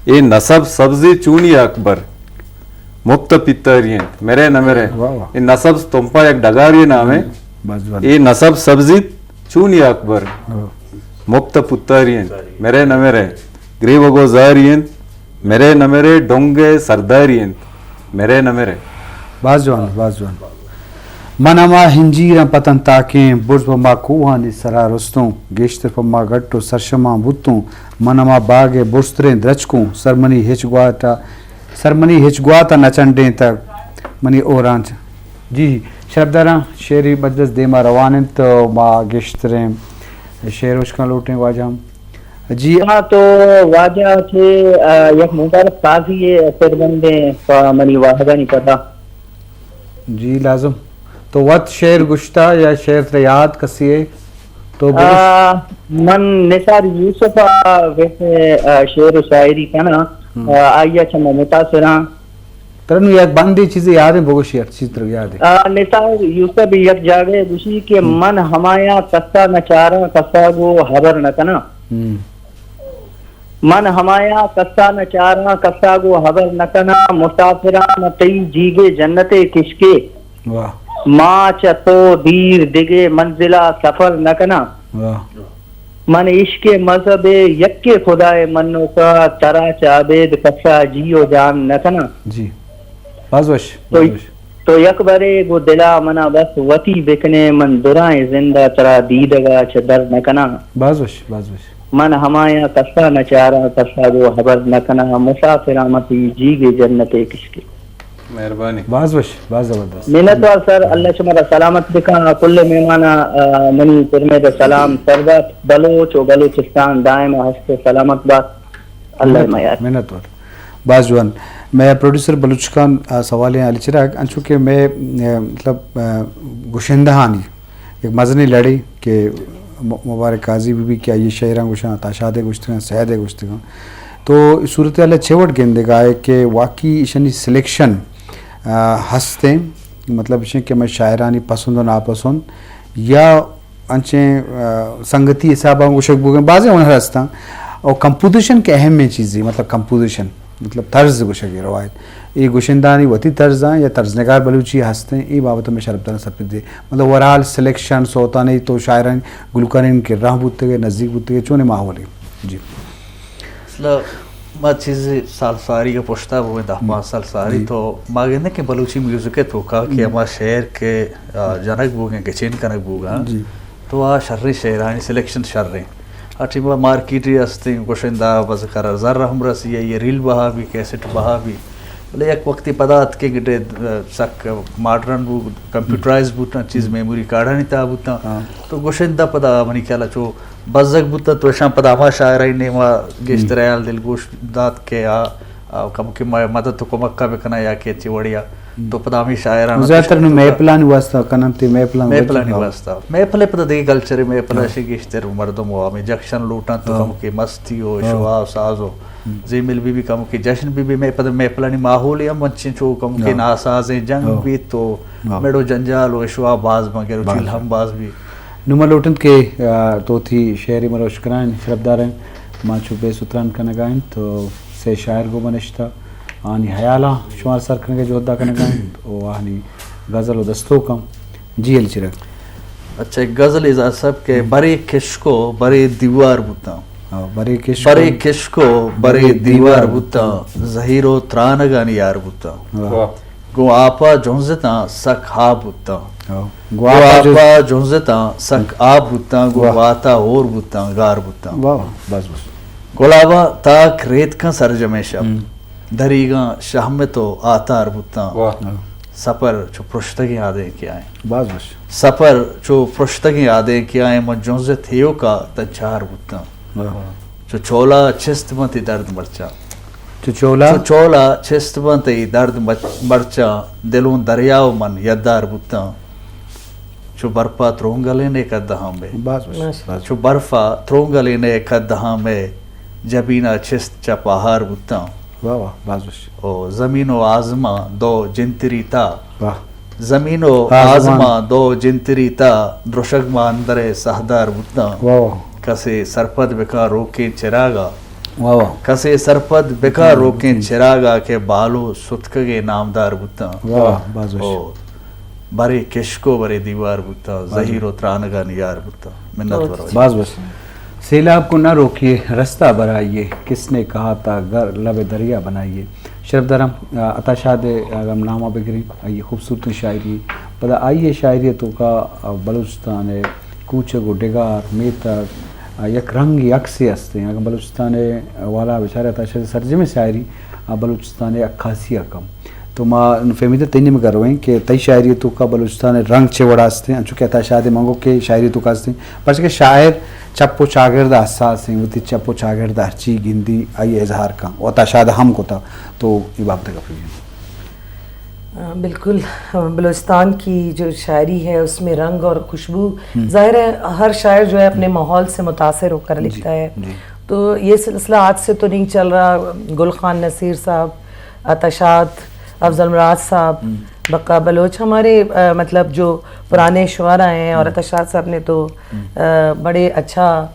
اے نسب سبزی چونی اکبر، مپت پتاری انت، مرے نہ مرے۔ واہ، واہ۔ اے نسب تمپا یک ڈگاری نام ہے۔ باز جوان۔ اے نسب سبزی چونی اکبر، واہ۔ مپت پتاری انت، مرے نہ مرے۔ گریوگو زاری انت، مرے نہ مرے۔ ڈونگے سرداری انت، مرے نہ مرے۔ باز جوان، باز جوان۔ من ہما ہنجیراں پتن تاکیں، برز پہ ما کوہانی سرا رستوں، گیشتر پہ ما گٹ و سرشماں بوتوں۔ من ہما باگ ء برزتریں درچکوں، سر منی ہچ گوات ء، سر منی ہچ گوات ء نہ چنڈینتگ، منی اورانچ۔ جی، شرپداراں، شعری مجلس دیما روان انت، تو ما گیشتریں شعر اشکان لوٹیں واجہ ہم۔ جی۔ ہاں، تو واجہ چہ، آ، یک مبارک قاضی ء سربندیں پہ منی واہگانی پدا۔ جی، لازم۔ تو وت شعر گشتا یا شعر ترا یاد کسی ہے؟ تو بگوش۔ آ، من نثار یوسف ء وت، آ، شعر و شاعری کناں، ہم۔ آ، آئی ء چہ من متاثر آں۔ ترا نوں یک بندے چیزے یاد ہے، بگوش، ہر چیز ترا یاد ہے۔ آ، نثار یوسف یک جاگہ گوشی کہ ہم۔ من ہمایاں کسا نہ چاراں، کسا گو ہبر نہ کناں۔ ہم۔ من ہمایاں کسا نہ چاراں، کسا گو ہبر نہ کناں، مسافراں من تئی جیگے جنتے کشکے۔ واہ۔ ما چہ تو دیر دگے منزلا سفر نہ کناں۔ واہ۔ من عشق مذہب یکے خدائے منوکا، ترا چہ ابید کسا جی و جان نہ کناں۔ جی۔ باز وش، تو، باز وش۔ تو یک برے گو دلا منا بس وتی بکنے، من درائیں زندا ترا دیدگا چہ در نہ کناں۔ باز وش، باز وش۔ من ہمایاں کسا نہ چاراں، کسا گو ہبر نہ کناں، مسافر آمتی جیگے جنتے کشکے۔ مہربانی۔ باز وش، باز زبردست۔ منت وار سر، اللہ شمارا سلامت بکن۔ کل مہمانا، آ، منی پرمید سلام سر بات۔ بلوچ و بلوچستان دائم ہست و سلامت بات۔ اللہ منت، میار۔ منت وار۔ باز جوان۔ مئے پروڈیوسر بلوچ خان، آ، سوالے علی چراغ، انچو کہ مئے، آ، مطلب، آ، گشندہانی یک مزنیں لڑے کہ م-، مبارک قاضی بی بی کہ آئی شعراں گوشاں، عطا شاد ء گوشتگاں، سید ء گوشتگاں۔ تو صورتحال ء چہ وڑ گندگا ہے کہ واقعی ایشانی سلیکشن، آ، ہستیں، مطلب ایشیں کہ مئے شاعرانی پسند و ناپسند یا انچیں، آ، سنگتی حساباں گوشگ بوگیں، بازیں ہنر ہستاں۔ اور کمپوزیشن کہ اہمیں چیزے، مطلب کمپوزیشن، مطلب طرز گوشگ ء روایت۔ اے گشندہانی وتی طرزاں یا طرز نگار بلوچی ہستیں، اے بابت میں شرپداراں سرپد دے۔ مطلب اوورآل سلیکشن، سوتانی تو شاعرانی، گلوکارانی کرا بوتگ ء نزیک بوتگ ء چونیں ماحولے؟ جی۔ مثلا ما چیزے سال ساری ء پشتا بوئیں، دہ پانچ سال ساری جی۔ تو ما گندیں کہ بلوچی میوزک ء توکا کہ ہما شعر کہ، آ، جنگ بوگیں، گچین کنگ بوگاں، جی۔ تو آ شریں شعرانی سلیکشن شریں۔ آ ٹیم ء مارکیٹ ء ہستیں گشندہ بزکر زر ہم رسی، آئی ریل بہا بی، کیسٹ بہا بی۔ بلے یک وقتی پدا اتکیں گڈے، آ، سک ماڈرن بو، کمپیوٹرائز بوتاں، چیز میموری کارڈانی تہا بوتاں۔ ہاں۔ تو گشندہ پدا منی خیال ء چو بزگ بوتاں، تو اشاں پدا ہما شاعرانی نیما گیشتر ہیال دلگوش دات کہ آ، آ، کمکے ما مدد و کمک ء بکناں یا کہ چی وڑیا۔ تو پدا ہمیں شاعران زیادہ تر نوں محفلانی واسطہ کنن تے محفلان محفلانی واسطہ۔ محفل ء پدا دگہ کلچر، محفل ء شی گیشتر مردم و ہمیں جشن لوٹاں تو کمکے مستی و شوا و ساز و زیمل بی بی کمکے جشن بی بی۔ مئے پدا محفلانی ماحول ہم انچیں چو کمکے ناسازیں جنگ بیت تو میڑو جنجال و اشوا باز بن گروچیل ہم باز بی۔ نوں ما لوٹنت کہ، آ، تو وتی شعری مروش کنائیں شرپداریں، ما چو بے ستران کنگائیں تو سے شاعر گو منشتہ آنی حیالاں شمار سر کنگے جہدا کنگائیں و آنی غزل و دستوکاں۔ جی علی چراغ۔ اچھا، ایک غزل اظہار صاحب کہ برے کشکو برے دیوار بوتاں۔ ہاں، برے کشکو برے کشکو برے دیوار بوتاں، زہیر و ترانگانی یار بوتاں۔ واہ۔ گوں آپا جنزتاں سک آب بوتاں۔ ہاں۔ گوں گوں آپا جنز- آپا جنزتاں سک آب بوتاں، گوں واہ۔ گواتا ہور بوتاں، گار بوتاں۔ واہ، واہ، بس، بس۔ گلاباں تاک ریتکاں سرجمیں شپ، دریگاں شہمت و آتار بوتاں۔ واہ۔ ہاں۔ سپر چو پرشتگیں آدینکے آئیں۔ باز وش۔ سپر چو پرشتگیں آدینکے آئیں، من جنزت ہیوکا تنچار بوتاں۔ واہ۔ چو چولا چست بنت اے درد مرچاں۔ چو چولا۔ چو چولا چست بنت اے درد مچ-، مرچاں، دلوں دریا و من یدار بوتاں۔ چو برپا ترونگلین اے قدہاں مئے۔ باز وش، باز وش۔ چو برفا ترونگلین اے قدہاں مئے، جبینا چست چہ پاہار بوتاں۔ واہ واہ، باز وش۔ او زمین و آزمان دو جنتری تا۔ واہ۔ زمین و آزمان۔ آزمان دو جنتری تا، درشگ ما اندر ء سہدار بوتاں۔ واہ واہ۔ کسے سرپد بکاں روکیں چراگا، واہ واہ۔ کسے سرپد بکا روکیں چراگا کہ بالو ستکگے نامدار بوتاں۔ واہ واہ، باز وش۔ او برے کشک و برے دیوار بوتاں، باز زہیر و ترانگانی یار بوتاں۔ منت وار۔ باز وش۔ سیلاب کو نہ روکیے، رستہ بنائیے، کس نے کہا تھا گھر لب دریا بنائیے۔ شرف دارم، آ، عطا شاد ء اگاں نامہ بگریں، آئی خوبصورتیں شاعری۔ پدا آئی شاعری توکا، آ، بلوچستان ء کوچگ و ڈگار، میتگ، آ، یک رنگی عکسے ہستیں۔ اگاں بلوچستان ء والا بچارے عطا شاد سرجمیں شاعری، آ، بلوچستان ء عکاسی ء کم۔ تو ما نوں فہمیدہ تئی نیمگا رویں کہ تئی شاعری توکا بلوچستان ء رنگ چے وڑا ہستیں، انچو کہ عطا شاد منگو کہ شاعری توکا ہستیں۔ پرچہ کہ شاعر چپ و چاگرد ء حساس ہیں، وتی چپ و چاگرد ء ہرچی گندی آئی اظہار کن۔ و عطا شاد ہم کتا، تو اے بابت گپ جن۔ آ، بالکل، بلوچستان کی جو شاعری ہے، اس میں رنگ اور خوشبو، ظاہر ہے، ہر شاعر جو ہے، اپنے ماحول سے متاثر ہو کر لکھتا ہے۔ تو یہ سلسلہ آج سے تو نہیں چل رہا۔ گل خان نصیر صاحب، عطا شاد، افضل مراد صاحب، بقا بلوچ، ہمارے، آ، مطلب، جو پرانے شعراء ہیں، اور عطا شاد صاحب نے تو، آ، بڑے اچھا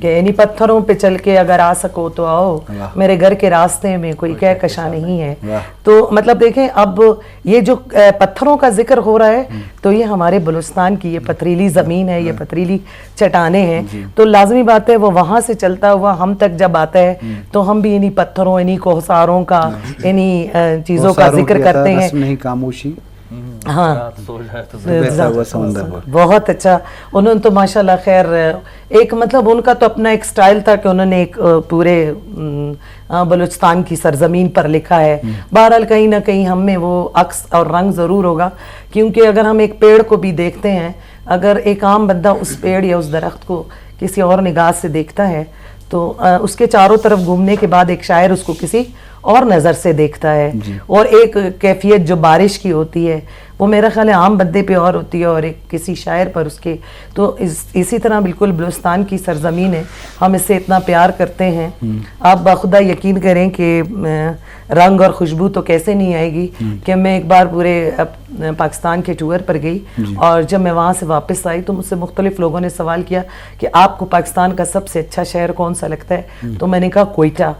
کہ یعنی پتھروں پہ چل کے اگر آ سکو تو آؤ، میرے گھر کے راستے میں کوئی کہکشاں نہیں ہے۔ تو مطلب دیکھیں، اب یہ جو، آ، پتھروں کا ذکر ہو رہا ہے، تو یہ ہمارے بلوچستان کی یہ پتھریلی زمین ہے، یہ پتھریلی چٹانیں ہیں، تو لازمی بات ہے وہ وہاں سے چلتا ہوا ہم تک جب آتا ہے، تو ہم بھی انہی پتھروں، انہی کوہساروں کا، انہی، آ، چیزوں کا ذکر کرتے ہیں۔ رسم نہیں خاموشی۔ ہاں۔ بہت اچھا۔ انہوں نے تو ماشاءاللہ خیر، ایک مطلب ان کا تو اپنا ایک سٹائل تھا کہ انہوں نے ایک، آ، پورے، ام، آ، بلوچستان کی سرزمین پر لکھا ہے۔ بہرحال کہیں نہ کہیں ہم میں وہ عکس اور رنگ ضرور ہوگا، کیونکہ اگر ہم ایک پیڑ کو بھی دیکھتے ہیں، اگر ایک عام بندہ اس پیڑ یا اس درخت کو کسی اور نگاہ سے دیکھتا ہے تو، آ، اس کے چاروں طرف گھومنے کے بعد ایک شاعر اس کو کسی اور نظر سے دیکھتا ہے۔ اور ایک کیفیت جو بارش کی ہوتی ہے، وہ میرا خیال ہے عام بندے پہ اور ہوتی ہے اور ایک کسی شاعر پر اس کے۔ تو اس، اسی طرح بالکل بلوچستان کی سرزمین ہے، ہم اس سے اتنا پیار کرتے ہیں۔ آپ بخدا یقین کریں کہ، آ، رنگ اور خوشبو تو کیسے نہیں آئے گی کہ میں ایک بار پورے اپ-، پاکستان کے ٹور پر گئی اور جب میں وہاں سے واپس آئی تو مجھ سے مختلف لوگوں نے سوال کیا کہ آپ کو پاکستان کا سب سے اچھا شہر کون سا لگتا ہے؟ تو میں نے کہا کوئٹہ۔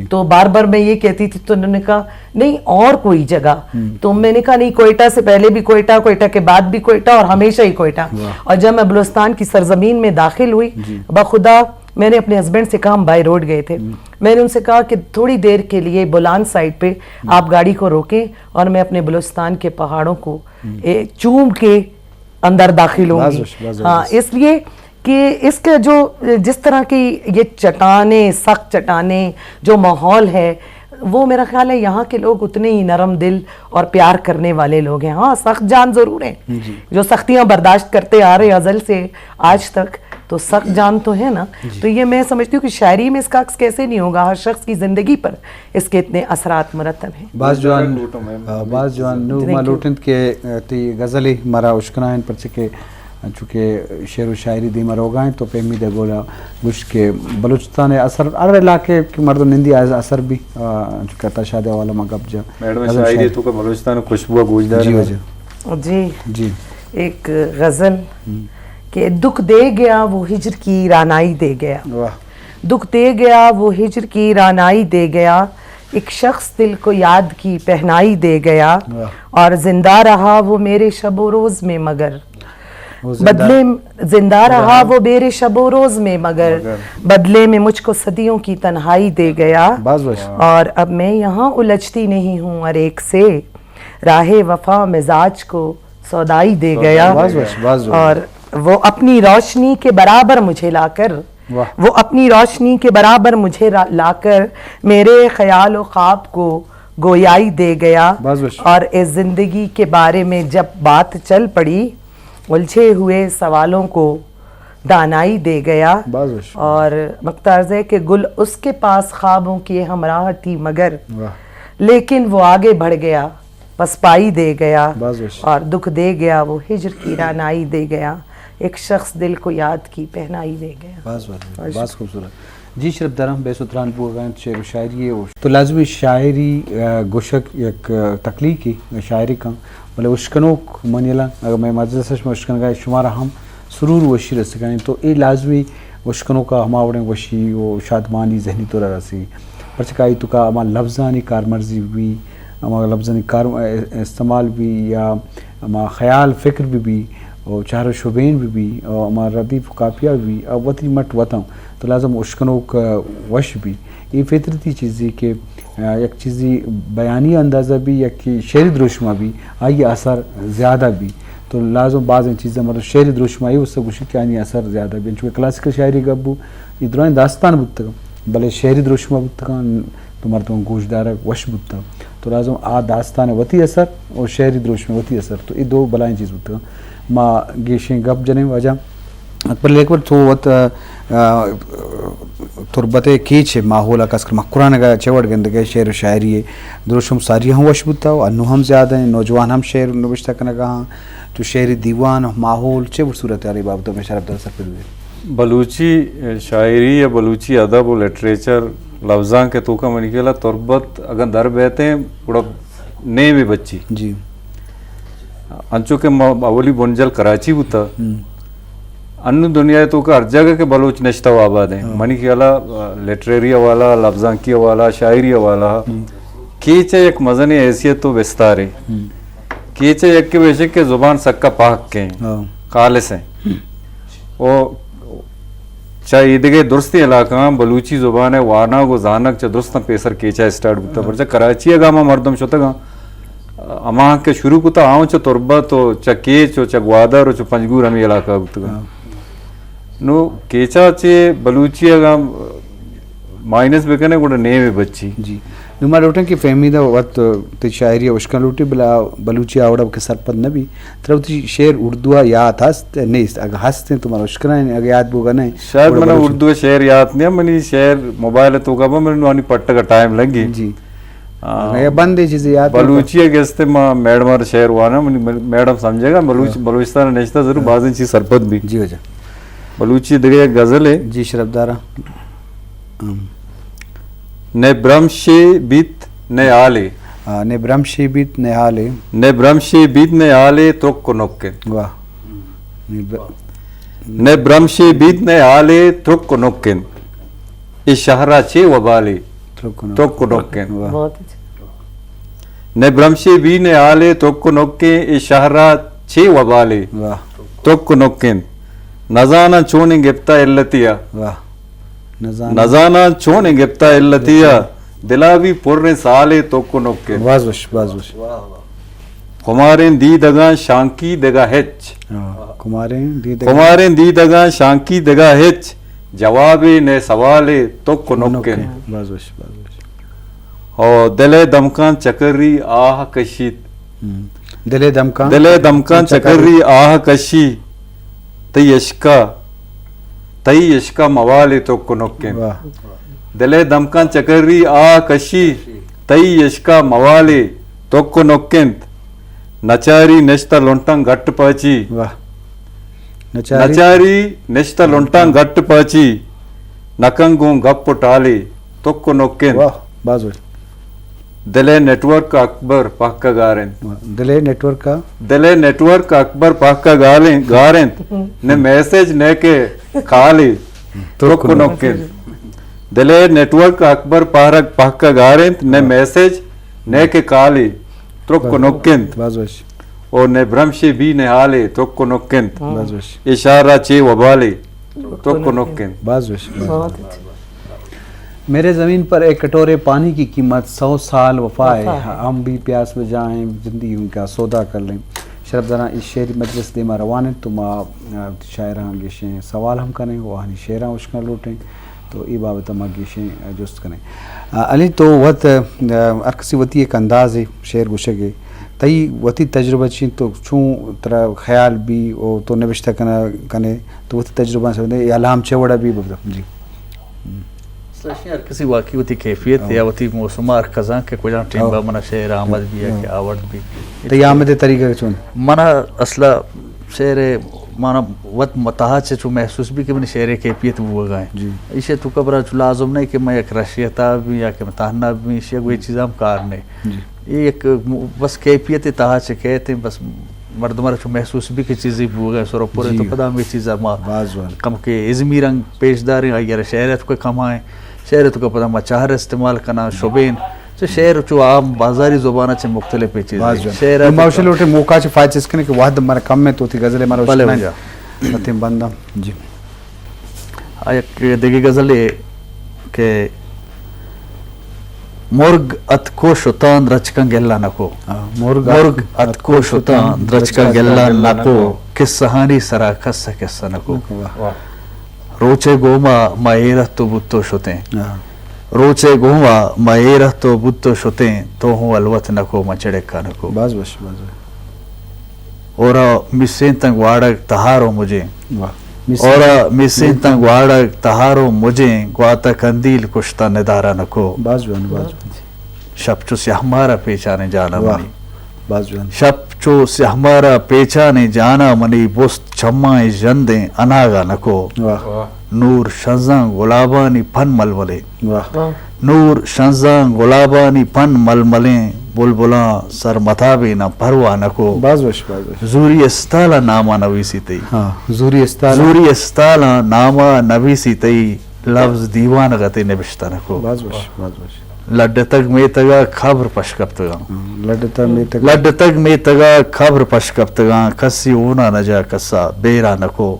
تو بار بار میں یہ کہتی تھی تو انہوں نے کہا نہیں اور کوئی جگہ۔ تو میں نے کہا نہیں، کوئٹہ سے پہلے بھی کوئٹہ، کوئٹہ کے بعد بھی کوئٹہ اور ہمیشہ ہی کوئٹہ۔ اور جب میں بلوچستان کی سرزمین میں داخل ہوئی، بخدا میں نے اپنے ہسبینڈ سے کہا، ہم بائی روڈ گئے تھے، میں نے ان سے کہا کہ تھوڑی دیر کے لیے بولان سائیڈ پہ آپ گاڑی کو روکیں اور میں اپنے بلوچستان کے پہاڑوں کو، اے، چوم کے اندر داخل ہوں گی۔ ہاں، اس لیے کہ اس کا جو، جس طرح کی یہ چٹانیں، سخت چٹانیں، جو ماحول ہے، وہ میرا خیال ہے یہاں کے لوگ اتنے ہی نرم دل اور پیار کرنے والے لوگ ہیں۔ ہاں، سخت جان ضرور ہیں، جو سختیاں برداشت کرتے آ رہے ہیں ازل سے آج تک، تو سخت جان تو ہے نا۔ تو یہ میں سمجھتی ہوں کہ شاعری میں اس کا عکس کیسے نہیں ہوگا، ہر شخص کی زندگی پر اس کے اتنے اثرات مرتب ہیں۔ باز جوان، آ، باز جوان۔ نوں ما لوٹیں کہ، آ، تئی غزلے مارا اشکنائیں، پرچہ کہ چونکہ شعر و شاعری دیما روگا ہیں تو پہمی دے گولا گوشت کہ بلوچستان اثر ہر علاقے کہ مردم نندی آ اثر بھی، آ، چونکہ عطا شاد حوالہ ما گپ جا۔ میڈم، غزل شاعری شاعر۔ تو کہ بلوچستان خوشبو گوشدار جی۔ جی۔ جی۔ ایک غزل کہ دکھ دے گیا وہ ہجر کی رانائی دے گیا۔ واہ۔ دکھ دے گیا وہ ہجر کی رانائی دے گیا، ایک شخص دل کو یاد کی پہنائی دے گیا، اور زندہ رہا وہ میرے شب و روز میں مگر بدلے، زندہ رہا وہ میرے شب و روز میں مگر بدلے میں مجھ کو صدیوں کی تنہائی دے گیا۔ اور اب میں یہاں الجھتی نہیں ہوں ہر ایک سے، راہ وفا مزاج کو سودائی دے گیا۔ اور وہ اپنی روشنی کے برابر مجھے لا کر، وہ اپنی روشنی کے برابر مجھے لا کر میرے خیال و خواب کو گویائی دے گیا۔ اور اس زندگی کے بارے میں جب بات چل پڑی، الجھے ہوئے سوالوں کو دانائی دے گیا۔ اور مختار زے کہ گل اس کے پاس خوابوں کی ہمراہ تھی مگر لیکن وہ آگے بڑھ گیا، پسپائی دے گیا، اور دکھ دے گیا، وہ ہجر کی رانائی دے گیا، ایک شخص دل کو یاد کی پہنائی دے گیا۔ باز، باز، باز خوبصورت۔ جی شرف دارم، بے ستران بوگا انت شعر و شاعری ہے۔ تو لازمی شاعری، آ، گوشگ یک، آ، تخلیقی شاعری کن، بلے اشکنوک منی الان اگر میں مجلس اش میں اشکنگا شمارا ہم سرور وشی رسگا انت، تو اے لازمی اشکنوکا ہما وڑیں وشی و شادمانی ذہنی طور رسی، پرچہ کہ آئی توکا ہما لفظانی کارمرزی بی، ہما لفظانی کار استعمال بی، یا ہما خیال فکر بی بی، و چہر و شبین بی بی، و ہما ردیف و قافیہ بی بی، آ وتی مٹ وتاں، تو لازم اشکنوک وش بی۔ اے فطرتی چیزے کہ، آ، یک چیزے بیانی اندازہ بی، یک شعری دروشما بی، آئی اثر زیادہ بی۔ تو لازم بازیں چیزاں مطلب شعری دروشمائی واسطہ گوشی کہ آنی اثر زیادہ بی۔ چونکہ کلاسیکل شاعری گپ بو، اے درائیں داستان بوتگ، بلے شعری دروشما بوتگاں، تو مردم گوشدارگ وش بوتگ۔ تو لازم آ داستان وتی اثر اور شعری دروشم وتی اثر، تو اے دو بلائیں چیز بوتگاں۔ ما گیشیں گپ جنیں واجہ اکبر علی اکبر، تو وت، آ، آ، تربت ء کیچ ء ماحول ء کس کر مکرانگ ء چہ وڑ گندگ ء شعر و شاعری ء دروشم ساری ہم وش بوتا و انو ہم زیادہ ہیں، نوجوان ہم شعر نوشتہ کنگ ء ہاں، تو شعری دیوان و ماحول چہ وڑ صورت حال ء بابت میں شرف دار سرپد ہوئے؟ بلوچی شاعری یا بلوچی ادب و لٹریچر لفظاں کے توکا منی خیال ء تربت اگاں در بیتے گڑا نیم بچی۔ جی۔ انچو کہ ما اولی بنجل کراچی بوتا، ہم۔ انو دنیا ء توکا ہر جگہ کہ بلوچ نشتہ و آباد ہیں۔ ہاں۔ منی خیال ء لٹریری حوالہ، لفظانکی حوالہ، شاعری حوالہ، ہم۔ کیچ ء یک مزنیں حیثیت و بستارے۔ ہم۔ کیچ ء یک بیشک کہ زبان سکا پاک ہیں، ہاں۔ خالص ہیں۔ ہم۔ و چہ ایدگہ درستیں علاقہاں بلوچی زبان ء وانگ و زانگ چہ درستاں پیسر کیچ ء اسٹارٹ بوتا، ہاں۔ پرچہ کراچی ء گاما مردم شتگاں، ہما کہ شروع کتا آؤں چہ تربت و چہ کیچ و چہ گوادر و چہ پنجگور ہمے علاقہ بوتگاں۔ ہاں۔ نو کیچا چہ بلوچی اگاں مائنس بکنے گڑا نیم بچی۔ جی۔ نو ما لوٹیں کہ فہمیدہ وت تئی شاعری اشکن لوٹی، بلا بلوچی آوڑا کہ سرپد نہ بی۔ ترا وتی شعر اردو ء یات ہست نیست؟ اگہ ہست انت تو مارا اشکنائیں، اگہ یات بوگا نہ انت۔ شاید گڑا منا بلوچی اردو ء شعر یات نہیں، منی شعر موبائل ء توکا با، من نوانی پٹگ ء ٹائم لگی۔ جی۔ آ، اگہ یا بندے چیزے یات نہ بلوچی ء گستے ما میڈم ء شعر وانا، منی میڈم سمجھے گا، بلوچ، ہاں۔ بلوچستان نشتہ ضرور ہاں۔ بازیں چیز سرپد بی۔ جی واجہ۔ بلوچی دگہ یک غزل ہے۔ جی شرفدارا۔ ہم۔ نے برمشے بیت نے حالے۔ آ، نے برمشے بیت نے حالے۔ نے برمشے بیت نے حالے ترک و نک انت۔ واہ۔ نے ب-، نے برمشے بیت نے حالے ترک و نک انت۔ اے شہرا چے وبالے ترک و نک۔ ترک و نک انت۔ واہ۔ بہت اچھا۔ نے برمشے بی نے حالے ترک و نک انت، اے شہرا چے وبالے واہ۔ ترک و نک انت۔ نزاناں چونیں گپتا علتیا۔ واہ۔ نزاناں۔ نزاناں چونیں گپتا علتیا۔ دلا بی پریں سالے ترک و نک انت۔ باز وش، باز وش۔ خماریں دیدگاں شانکی دگہ ہچ۔ ہاں، خماریں دیدگاں۔ خماریں دیدگاں شانکی دگہ ہچ۔ جوابے نے سوالے ترک و نک انت۔ باز وش، باز وش۔ او دل ء دمکاں چکری آہ کشیت۔ ہم۔ دل ء دمکاں۔ دل ء دمکاں چکری۔ چکری آہ کشی، تئی عشقا، تئی عشقا موالے ترک و نک انت۔ واہ۔ دل ء دمکاں چکری آہ کشی، تئی عشقا موالے ترک و نک انت۔ نچاری نشتہ لنٹاں گٹ پاچی۔ واہ۔ نچاری۔ نچاری نشتہ لنٹاں گٹ پاچی، نکن گوں گپ و ٹالے ترک و نک انت۔ واہ، باز وش۔ دل ء نیٹورک اکبر پہک ء گار انت۔ دل ء نیٹورک ء؟ دل ء نیٹورک اکبر پہک ء گال انت، گار انت۔ نہ میسج نہ کہ کالے ترک و نک انت۔ دل ء نیٹورک اکبر پہرگ پہک ء گار انت، نہ میسج نہ کہ کالے ترک و نک انت۔ باز وش۔ او نہ برمشے بی نہ حالے ترک و نک انت۔ باز وش۔ اے شہرا چے وبالے ترک و نک انت۔ باز وش۔ بہت اچھا۔ میرے زمین پر ایک کٹورے پانی کی قیمت سو سال وفا ہے، وفا ہے۔ ہم بھی پیاس بجھائیں، زندگی ان کا سودا کر لیں۔ شرف داراں، اے شعری مجلس دیما روان انت تو ما، آ، شاعراں گیشیں سوال ہم کنیں، و آہانی شعراں اشکنا لوٹیں، تو اے بابت ما گیشیں، آ، جست کنیں۔ آ، علی تو وت، آ، ہر کسی وتی ایک اندازے شعر گوشگے، تئی وتی تجربہ چی انت؟ تو چون ترا خیال بی و تو نبشتہ کنا، کنے، تو وتی تجربہ سمجھے، اے الہام چہ وڑا بی ببدا؟ جی۔ اصل اشی ہر کسی واقعی وتی کیفیت ہاں۔ یا وتی موسم ہر کزاں کہ کجام ٹیم ہاں۔ با منا شعر آمد بی یا ہاں۔ کہ آورد بی۔ تئی آمد طریقہ چون؟ منا اصلا شعر مانا وت متاہا چہ چو محسوس بی کہ منی شعر کیفیت بوگا ہیں۔ جی۔ ایشی تو قبرا چو لازم نہیں کہ میں یک رشیتا بی یا کہ میں تہنا بی، ایشی کوئی چیز ہم کار نہیں۔ جی۔ اے یک بس کیفیت تہا چہ کہتے ہیں، بس مردم را چو محسوس بھی کہ چیزی بوگا سر پورے تو جی۔ پدا ہمیں چیزا ما باز وال۔ کم کے ازمی رنگ پیش داریں، آئی را شعر ات کو کمائیں، شعر ات کو پدا ما چہر استعمال کنا شبین۔ چو شعر چو عام بازاری زبان چے مختلف چیز باز وال۔ شعر ات ما وش لوٹے موقع چے فائد چس کنے کہ وحد مر کم ہے تو تھی غزل مر بلے وجہ۔ تیم بندم۔ جی۔ آ یک دگہ غزلے کہ مرگ اتکو شتاں درچکاں گلہ نکو۔ ہاں، مرگ مرگ اتکو شتاں درچکاں گلہ نکو، قصہانی سرا کس ء قصہ نکو۔ واہ۔ روچے گوما ما ایر اتو بوتو شتیں۔ ہاں۔ روچے گوما ما ایر اتو بوتو شتیں، تو ہوں الوت نکو، ما چڑکا نکو۔ باز وش، باز وش۔ اورا میسینتاں گواڑگ تہار و مجیں۔ واہ۔ اور میسینتاں گواڑگ تہار و مجیں، گواتہ کندیل کشتہ ندارہ نکو۔ باز جوان، باز جوان۔ شپ چو سیاہ مارا پیچانے جانا واہ۔ منی۔ باز جوان۔ شپ چو سیاہ مارا پیچانے جانا منی، بست چمائیں ژندیں اناگا نکو۔ واہ۔ نور شنزاں گلابانی پن ململیں۔ واہ۔ نور شنزاں گلابانی پن ململیں، بلبلاں سر متابیناں پرواہ نکو۔ باز وش، باز وش۔ زوری استالاں ناما نویسی تئی۔ ہاں، زوری استالاں۔ زوری استالاں ناما نویسی تئی، لفظ دیوان غتے نبشتہ نکو۔ باز وش، باز وش۔ لڈتگ میتگا کبر پش کپتگاں۔ ہاں، لڈتگ میتگا۔ لڈتگ میتگا کبر پش کپتگاں، کسی اونا نجا کسا بیرا نکو۔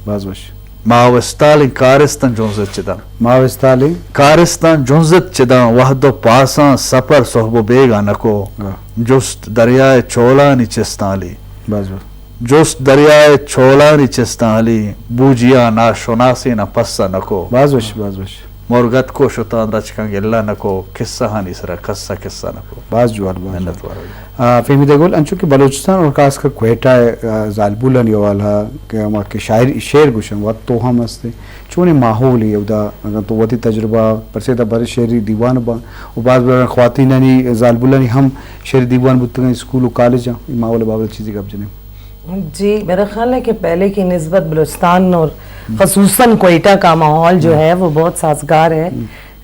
باز وش۔ ماہ و استالیں کارستاں جنزت چداں۔ ماہ و استالیں۔ کارستاں جنزت چداں، وہد و پاساں سپر سہب و بیگا نکو۔ واہ۔ جست دریائے چولانی چستاں ہلی۔ باز وش۔ جست دریائے چولانی چستاں ہلی، بوجیاں ناشناسیناں پسہ نکو۔ باز وش، باز وش۔ مرگ اتکو شتاں درچکاں گلہ نکو، قصہانی سرا کسا قصہ نکو۔ باز جوان، باز جوان۔ منت وار۔ آ، فہمیدہ گل، انچو کہ بلوچستان اور خاص کر کوئٹہ ء، آ، زالبولانی حوالہ کہ ہما کہ شاعری، شعر گوشن وت تو ہم ہستے۔ چونیں ماحولے اودا، اگاں تو وتی تجربہ پرسے تہ بر شعری دیوان باں و باز بر خواتینانی، زالبولانی ہم شعری دیوان بوتگاں اسکول و کالجاں، اے ماحول بابت چیزے گپ جنیں۔ جی، میرا خیال ہے کہ پہلے کی نسبت بلوچستان اور خصوصاً کوئٹہ کا ماحول جو ہے وہ بہت سازگار ہے۔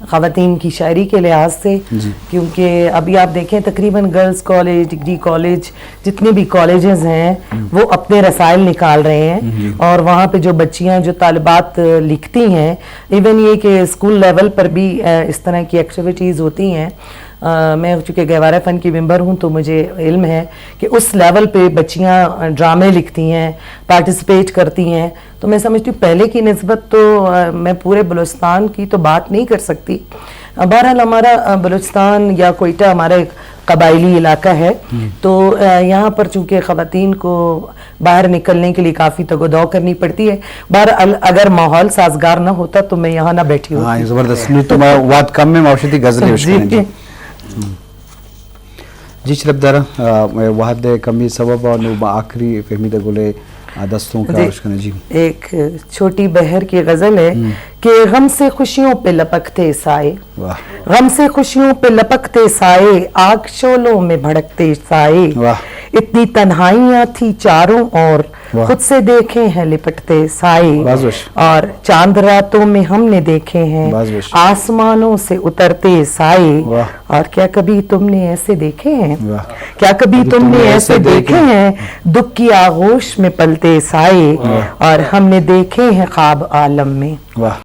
خواتین کی شاعری کے لحاظ سے، جی۔ کیونکہ ابھی آپ دیکھیں تقریباً گرلز کالج، ڈگری کالج، جتنے بھی کالجز ہیں، وہ اپنے رسائل نکال رہے ہیں۔ جی۔ اور وہاں پہ جو بچیاں، جو طالبات لکھتی ہیں، ایون یہ کہ اسکول لیول پر بھی، آ، اس طرح کی ایکٹیویٹیز ہوتی ہیں۔ آ، میں چونکہ گہوارہ فن کی ممبر ہوں تو مجھے علم ہے کہ اس لیول پہ بچیاں ڈرامے لکھتی ہیں، پارٹیسپیٹ کرتی ہیں۔ تو میں سمجھتی ہوں پہلے کی نسبت تو، آ، میں پورے بلوچستان کی تو بات نہیں کر سکتی۔ آ، بہرحال ہمارا، آ، بلوچستان یا کوئٹہ ہمارا ایک قبائلی علاقہ ہے، تو، آ، یہاں پر چونکہ خواتین کو باہر نکلنے کے لیے کافی تگ و دو کرنی پڑتی ہے۔ بہرحال اگر ماحول سازگار نہ ہوتا تو میں یہاں نہ بیٹھی ہوتی۔ ہاں، زبردست۔ نو تو ما وقت کم میں، ما وشتی غزل جی۔ جی۔ جی چلبدار، آ، وہد کمی سبب آ، نو با آخری فہمیدہ گلے، آ، دستوں کا ایک چھوٹی بہر کی غزل ہے کہ غم سے خوشیوں پہ لپکتے سائے، واہ۔ غم سے خوشیوں پہ لپکتے سائے، آگ شعلوں میں بھڑکتے سائے، واہ۔ اتنی تنہائیاں تھی چاروں اور، واہ۔ خود سے دیکھے ہیں لپٹتے سائے، باز وش۔ اور چاند راتوں میں ہم نے دیکھے ہیں، باز وش۔ آسمانوں سے اترتے سائے، واہ۔ اور کیا کبھی تم نے ایسے دیکھے ہیں؟ واہ۔ کیا کبھی تم نے ایسے دیکھے ہیں؟ دکھ کی آغوش میں پلتے سائے، واہ۔ اور ہم نے دیکھے ہیں خواب عالم میں۔ واہ۔